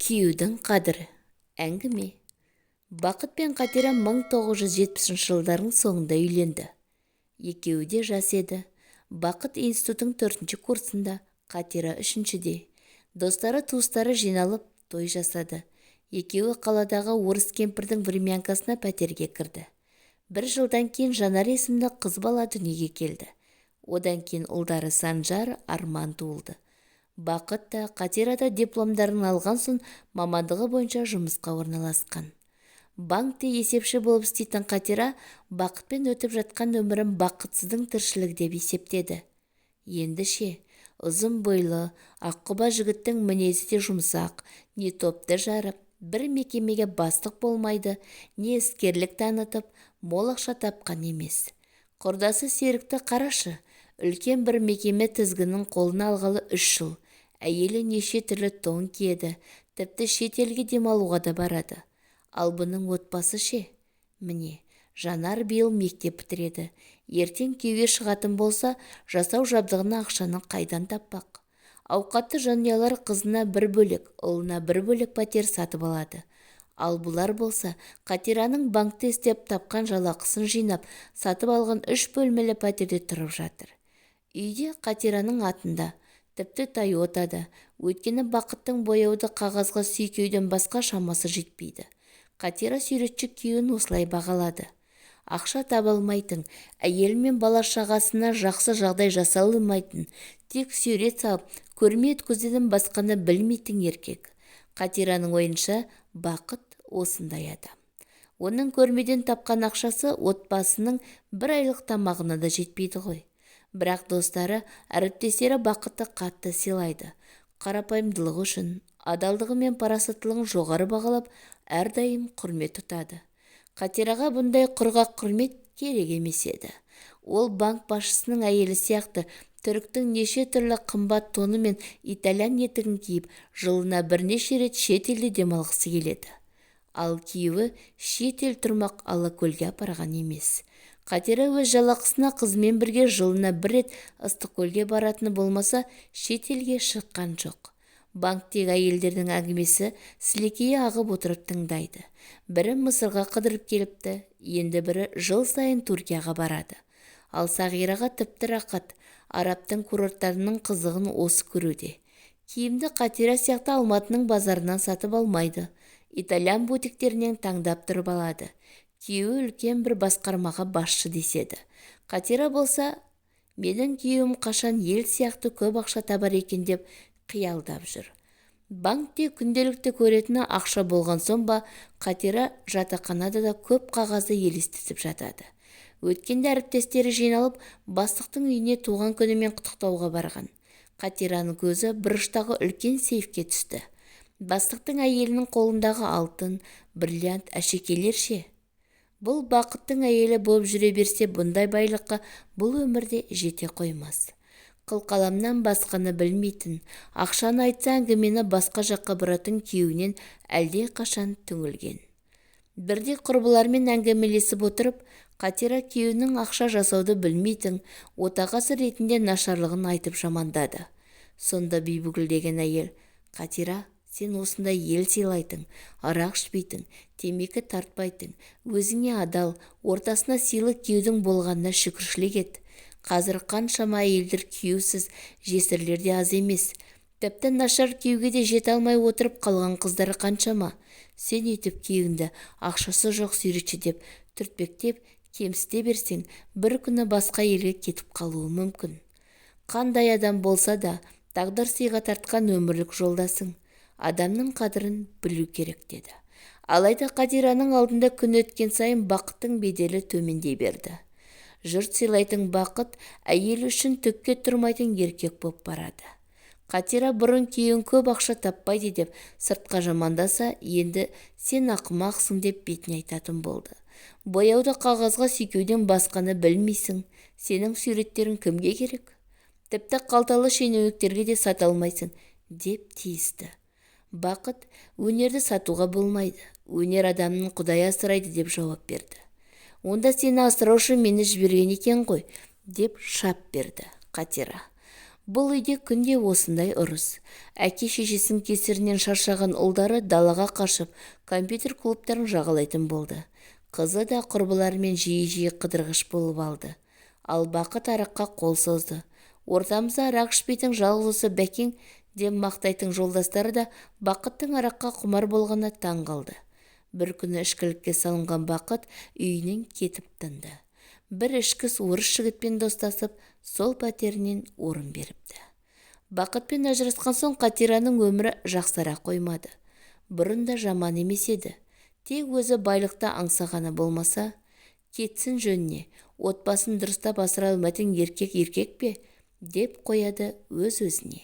Күйеудің қадірі. Әңгіме. Бақыт пен Қатира 1970 жылдардың соңында үйленді. Екеуі де жас еді. Бақыт институттың төртінші курсында, Қатира үшіншіде. Достары, туыстары жиналып, той жасады. Екеуі қаладағы орыс кемпірдің времянкасына пәтерге кірді. Бір жылдан кейін Жанар есімді қыз бала дүниеге келді. Одан кейін ұлдары Санжар, Арман туылды. Бақыт та, Қатира да дипломдарын алған соң мамандығы бойынша жұмысқа орналасқан. Банкте есепші болып істейтін Қатира Бақытпен өтіп жатқан өмірін бақытсыздың тіршілігі деп есептеді. Енді ше, ұзын бойлы, аққұба жігіттің мінезі де жұмсақ, не топты жарып, бір мекемеге бастық болмайды, не іскерлік танытып, мол ақша тапқан емес. Құрдасы Серікті қарашы, үлкен бір мекеме тізгінін қолына алғалы 3 жыл. Әйелі неше түрлі тон киеді, тіпті шетелге демалуға да барады. Ал бұның отбасы ше? Міне, Жанар биыл мектеп бітіреді. Ертең күйеуге шығатын болса, жасау жабдығына ақшаны қайдан таппақ? Ауқатты жанұялар қызына бір бөлек, ұлына бір бөлек пәтер сатып алады. Ал бұлар болса, Қатираның банкте істеп тапқан жалақысын жинап, сатып алған 3 бөлмелі пәтерде тұрып жатыр. Үйде Қатираның атында, тіпті Тойотада, өйткені Бақыттың бояуды қағазға сүйкеуден басқа шамасы жетпейді. Қатира суретші күйеуін осылай бағалады. Ақша таба алмайтын, әйелі мен бала-шағасына жақсы жағдай жасай алмайтын, тек сурет салып, көрме өткізуден басқаны білмейтін еркек. Қатираның ойынша, Бақыт осындай адам. Оның көрмеден тапқан ақшасы отбасының бір айлық тамағына да жетпейді ғой. Бірақ достары, әріптестері Бақытты қатты сыйлайды. Қарапайымдылығы үшін, адалдығы мен парасаттылығын жоғары бағалап, әрдайым құрмет тұтады. Қатираға бұндай құрғақ құрмет керек емес еді. Ол банк басшысының әйелі сияқты түріктің неше түрлі қымбат тоны мен итальян етігін киіп, жылына бірнеше рет шет елде демалғысы келеді. Ал күйеуі шет ел тұрмақ Алакөлге апарған емес. Қатира өз жалақысына қызымен бірге жылына бір рет Ыстықкөлге баратыны болмаса, шет елге шыққан жоқ. Банктегі әйелдердің әңгімесі сілекейі ағып отырып тыңдайды. Бірі Мысырға қыдырып келіпті, енді бірі жыл сайын Түркияға барады. Ал Сағираға тіпті рақат, арабтың курорттарының қызығын осы көруде. Киімді Қатира сияқты Алматының базарынан сатып алмайды. Итальян бутиктерінен таңдап тұрып алады. Күйеуі үлкен бір басқармаға басшы деседі. Қатира болса, менің күйеуім қашан ел сияқты көп ақша табар екен деп қиялдап жүр. Банкте күнделікті көретіні ақша болған соң ба, Қатира жатақханада да көп қағазды елестетіп жатады. Өткенде әріптестері жиналып, бастықтың үйіне туған күнімен құттықтауға барған. Қатираның көзі бұрыштағы үлкен сейфке түсті. Бастықтың әйелінің қолындағы алтын, бриллиант әшекейлер ше? Бұл Бақыттың әйелі болып жүре берсе, бұндай байлыққа бұл өмірде жете қоймас. Қылқаламнан басқаны білмейтін, ақшаны айтса әңгімені басқа жаққа бұратын күйеуінен әлде қашан түңілген. Бірде құрбылармен әңгімелесіп отырып, Қатира күйеуінің ақша жасауды білмейтін, отағасы ретінде нашарлығын айтып жамандады. Сонда Бибігүл деген әйел, Қатира, сен осындай ел сыйлайтын, арақ ішпейтін, темекі тартпайтын, өзіңе адал, ортасына сыйлы күйеудің болғанына шүкіршілік ет. Қазір қаншама әйелдер күйеусіз, жесірлер де аз емес. Тіпті нашар күйеуге де жете алмай отырып қалған қыздар қаншама. Сен өйтіп күйеуіңді ақшасы жоқ суретші деп түртпектеп, кемсіте берсең, бір күні басқа елге кетіп қалуы мүмкін. Қандай адам болса да, тағдыр сыйға тартқан өмірлік жолдасың. Адамның қадірін білу керек деді. Алайда Қатираның алдында күн өткен сайын Бақыттың беделі төмендей берді. Жұрт сыйлайтын Бақыт әйел үшін түкке тұрмайтын еркек боп барады. Қатира бұрын күйеуін көп ақша таппайды деп сыртқа жамандаса, енді сен ақымақсың деп бетіне айтатын болды. Бояуды қағазға сүйкеуден басқаны білмейсің, сенің суреттерің кімге керек? Тіпті қалталы шенеуніктерге де сата алмайсың деп тиісті. Бақыт өнерді сатуға болмайды, өнер адамның Құдай асырайды деп жауап берді. Онда сені асыраушы мені жіберген екен ғой, деп шап берді Қатира. Бұл үйде күнде осындай ұрыс. Әке-шешесінің кесірінен шаршаған ұлдары далаға қашып, компьютер клубтарын жағалайтын болды. Қызы да құрбыларымен жиі-жиі қыдырғыш болып алды. Ал Бақыт араққа қол созды. Ортамызда арақ ішпейтін жалғыз осы Бәкең деп мақтайтын жолдастары да Бақыттың араққа құмар болғанына таң қалды. Бір күні ішкілікке салынған Бақыт үйінен кетіп тынды. Бір ішкіс орыс жігітпен достасып, сол пәтерінен орын беріпті. Бақытпен ажырасқан соң Қатираның өмірі жақсара қоймады. Бұрын да жаман емес еді. Тек өзі байлықты аңсағаны болмаса, кетсін жөніне, отбасын дұрыстап асыра алмайтын еркек еркек пе, деп қояды өз-өзіне.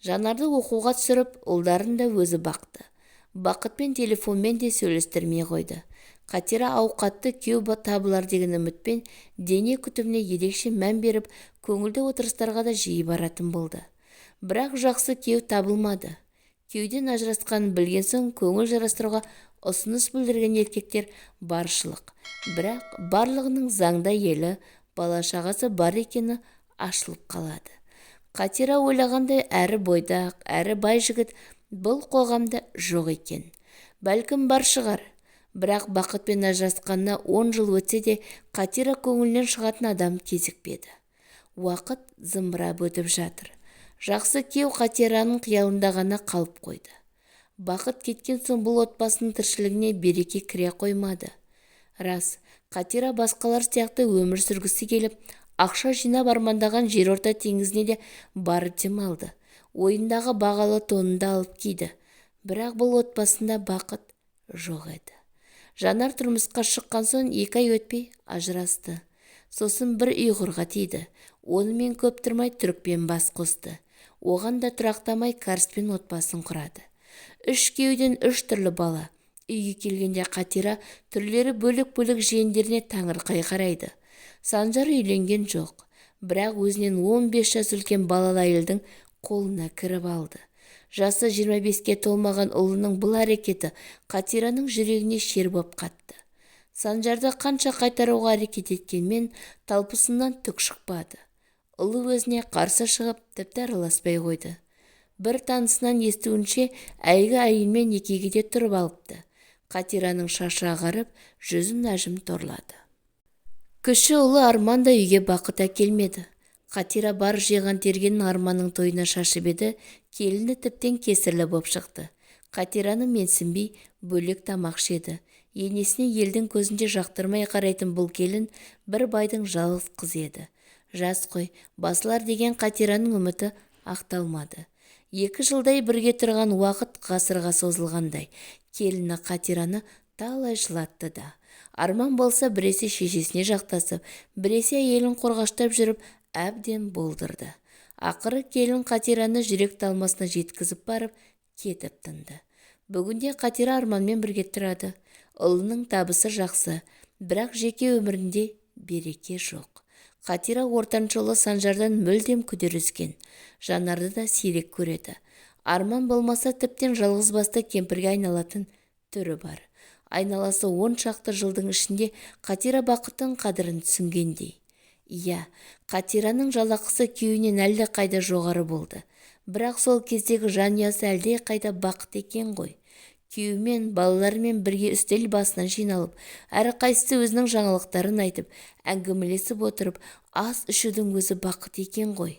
Жанарды оқуға түсіріп, ұлдарын да өзі бақты. Бақытпен телефонмен де сөйлестірмей қойды. Қатира ауқатты күйеу табылар деген үмітпен дене күтіміне ерекше мән беріп, көңілді отырыстарға да жиі баратын болды. Бірақ жақсы күйеу табылмады. Күйеуден ажырасқанын білген соң көңіл жарастыруға ұсыныс білдірген еркектер баршылық. Бірақ барлығының заңда елі, бала-шағасы бар екені ашылып қалады. Қатира ойлағандай әрі бойдақ, әрі бай жігіт бұл қоғамда жоқ екен. Бәлкім бар шығар. Бірақ Бақытпен ажырасқанына 10 жыл өтсе де Қатира көңілінен шығатын адам кезікпеді. Уақыт зымырап өтіп жатыр. Жақсы күйеу Қатираның қиялында ғана қалып қойды. Бақыт кеткен соң бұл отбасының тіршілігіне береке кіре қоймады. Рас, Қатира басқалар сияқты өмір сүргісі келіп, ақша жинап армандаған Жерорта теңізіне де барып демалды. Ойындағы бағалы тонын да алып киді. Бірақ бұл отбасында бақыт жоқ еді. Жанар тұрмысқа шыққан соң 2 ай өтпей ажырасты. Сосын бір ұйғырға тиді. Онымен көп тұрмай түрікпен бас қосты. Оған да тұрақтамай кәріспен отбасын құрады. 3 күйеуден 3 түрлі бала. Үйге келгенде Қатира түрлері бөлік-бөлік жиендеріне таңырқай қарайды. Санжар үйленген жоқ, бірақ өзінен 15 жас үлкен балалы әйелдің қолына кіріп алды. Жасы 25-ке толмаған ұлының бұл әрекеті Қатираның жүрегіне шер боп қатты. Санжарды қанша қайтаруға әрекет еткенмен талпысынан түк шықпады. Ұлы өзіне қарсы шығып, тіпті араласпай қойды. Бір танысынан естуінше, әлгі әйелмен некеге де тұрып алыпты. Қатираның шашы ағарып, жүзін әжім торлады. Кіші ұлы Арман да үйге бақыт әкелмеді. Қатира бар жиған тергенін Арманның тойына шашып еді, келіні тіптен кесірлі боп шықты. Қатираны менсінбей бөлек тамақ жеді. Енесіне елдің көзінде жақтырмай қарайтын бұл келін бір байдың жалғыз қызы еді. Жас қой, басылар деген Қатираның үміті ақталмады. 2 жылдай бірге тұрған уақыт ғасырға созылғандай. Келіні Қатираны талай жылатты да. Арман болса біресе шешесіне жақтасып, біресе әйелін қорғаштап жүріп, әбден болдырды. Ақыры келін Қатираны жүрек талмасына жеткізіп барып, кетіп тынды. Бүгінде Қатира Арманмен бірге тұрады. Ұлының табысы жақсы, бірақ жеке өмірінде береке жоқ. Қатира ортаншы ұлы Санжардан мүлдем күдер үзген. Жанарды да сирек көреді. Арман болмаса тіптен жалғыз басты кемпірге айналатын түрі бар. Айналасы 10 шақты жылдың ішінде Қатира бақыттың қадірін түсінгендей. Иә, Қатираның жалақысы күйеуінен әлде қайда жоғары болды. Бірақ сол кездегі жанұясы әлде қайда бақыт екен ғой. Күйеуімен, балаларымен бірге үстел басына жиналып, әрқайсысы өзінің жаңалықтарын айтып, әңгімелесіп отырып, ас ішудің өзі бақыт екен ғой.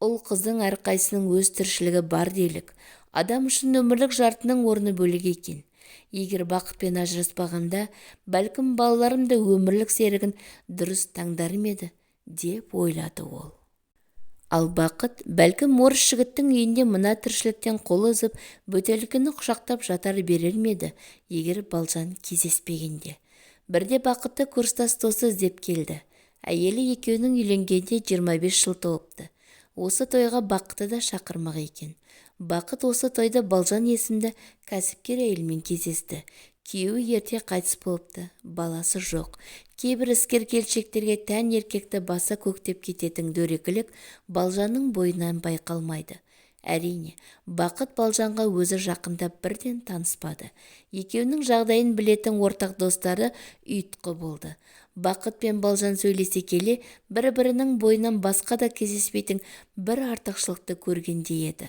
Ұл қыздың әрқайсысының өз тіршілігі бар делік. Адам үшін өмірлік жартының орны бөлек екен. Егер бақытпен ажыраспағанда, бәлкім балаларым да өмірлік серігін дұрыс таңдар ма еді, деп ойлады ол. Ал бақыт, бәлкім орыс жігіттің үйінде мына тіршіліктен қол үзіп, бөтелкені құшақтап жатар берер ме еді, егер Балжан кездеспегенде. Бірде бақытты курстас досы іздеп келді. Әйелі екеуінің үйленгенде 25 жыл толыпты. Осы тойға Бақытты да шақырмақ екен. Бақыт осы тойда Балжан есімді кәсіпкер әйелмен кездесті. Күйеуі ерте қайтыс болыпты, баласы жоқ. Кейбір іскер келіншектерге тән еркекті баса көктеп кететін дөрекілік Балжанның бойынан байқалмайды. Әрине, Бақыт Балжанға өзі жақындап бірден таныспады. Екеуінің жағдайын білетін ортақ достары ұйытқы болды. Бақыт пен Балжан сөйлесе келе бір-бірінің бойынан басқа да кездеспейтін бір артықшылықты көргендей еді.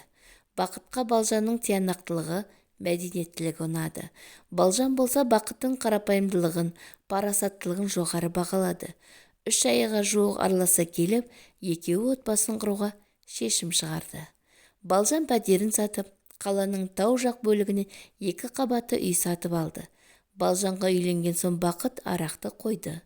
Бақытқа Балжанның тиянақтылығы, мәдениеттілігі ұнады. Балжан болса Бақыттың қарапайымдылығын, парасаттылығын жоғары бағалады. 3 айға жуық араласа келіп, екеуі отбасын құруға шешім шығарды. Балжан пәтерін сатып, қаланың тау жақ бөлігінен 2 қабатты үй сатып алды. Балжанға үйленген соң Бақыт арақты қойды.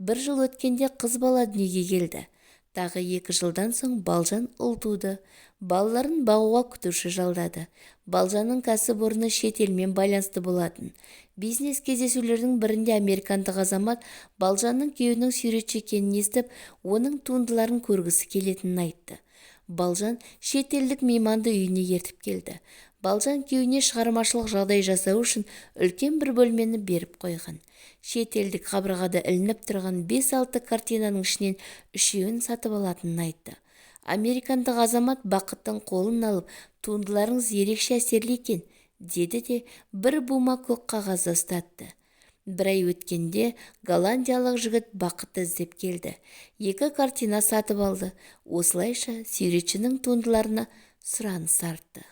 1 жыл өткенде қыз бала дүниеге келді. Тағы 2 жылдан соң Балжан ұл туды. Балаларын бағуға күтуші жалдады. Балжанның кәсіпорны шет елмен байланысты болатын. Бизнес кездесулердің бірінде американдық азамат Балжанның күйеуінің суретші екенін естіп, оның туындыларын көргісі келетінін айтты. Балжан шетелдік мейманды үйіне ертіп келді. Балжан күйеуіне шығармашылық жағдай жасау үшін үлкен бір бөлмені беріп қойған. Шетелдік қабырғада ілініп тұрған 5-6 картинаның ішінен 3-еуін сатып алатынын айтты. Американдық азамат Бақыттың қолын алып, туындыларыңыз ерекше әсерлі екен, деді де бір бума көк қағазды ұстатты. Бір ай өткенде голландиялық жігіт Бақытты іздеп келді. 2 картина сатып алды. Осылайша суретшінің туындыларына сұраныс артты.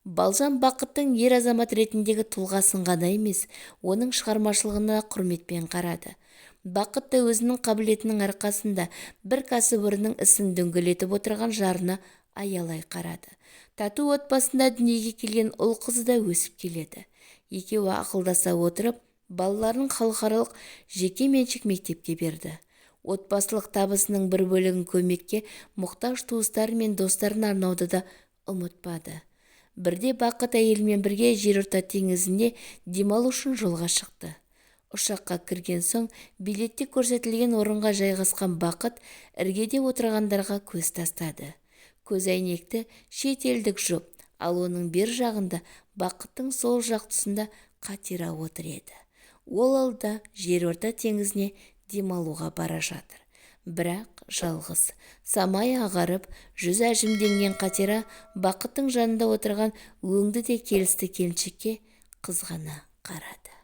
Балжан Бақыттың ер азамат ретіндегі тұлғасын ғана емес, оның шығармашылығына құрметпен қарады. Бақыт та өзінің қабілетінің арқасында бір кәсіпорынның ісін дөңгелетіп отырған жарына аялай қарады. Тату отбасында дүниеге келген ұл қызы да өсіп келеді. Екеуі ақылдаса отырып, балаларын халықаралық жеке меншік мектепке берді. Отбасылық табысының бір бөлігін көмекке мұқтаж туыстары мен достарына арнауды да ұмытпады. Бірде Бақыт әйелімен бірге Жерорта теңізінде демалу үшін жолға шықты. Ұшаққа кірген соң билетте көрсетілген орынға жайғасқан Бақыт іргеде отырғандарға көз тастады. Көз әйнекті шет елдік жұп, ал оның бер жағында Бақыттың сол жақ тұсында Қатира отыр еді. Ол алда Жерорта теңізіне демалуға бара жатыр. Бірақ жалғыз, самай ағарып, жүзі әжімденген Қатира Бақыттың жанында отырған өңді де келісті келіншекке қызғана қарады.